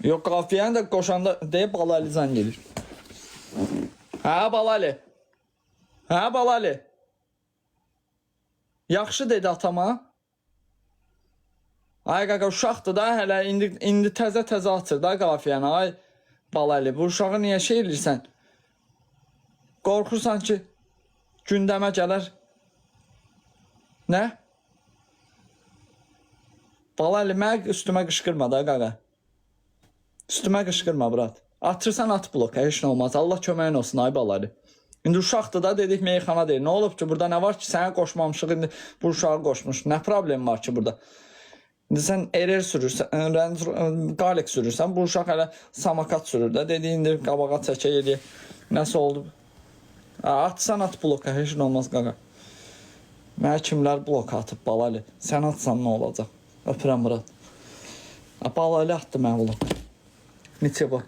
Yox, qafiyəni də qoşanda deyə Balali zəng gedir. Hə, Balali. Hə, Balali. Yaxşı dedi atama. Ay qaqa uşaqdır da hələ indi təzə-təzə atır da qafiyəni. Ay Balali, bu uşağı niyə şey eləyirsən? Qorxursan ki gündəmə gələr. Nə? Balali, mənə üstümə qışqırma da qaqa. Üstümə qışqırma, brat. Atırsan at blok, heç nə olmaz. Allah köməyin olsun ay Balali. İndi uşaqdır da dedik meyxana deyil. Nə olub ki, burada nə var ki, sənə qoşmamışıq, indi bu uşağı qoşmuş. Nə problem var ki burada? İndi sən RR sürürsən, Range Galex sürürsən, bu uşaq hələ samokat sürür də. Dedi indi qabağa çəkək eləyək. Nəsə oldu. Ha, atsan at bloka, heç nə olmaz qaqa. Mənə kimlər blok atıb Balali? Sən atsan nə olacaq? Öpürəm Murad. Ha, Balali atdı mənə blok. Neçə bu?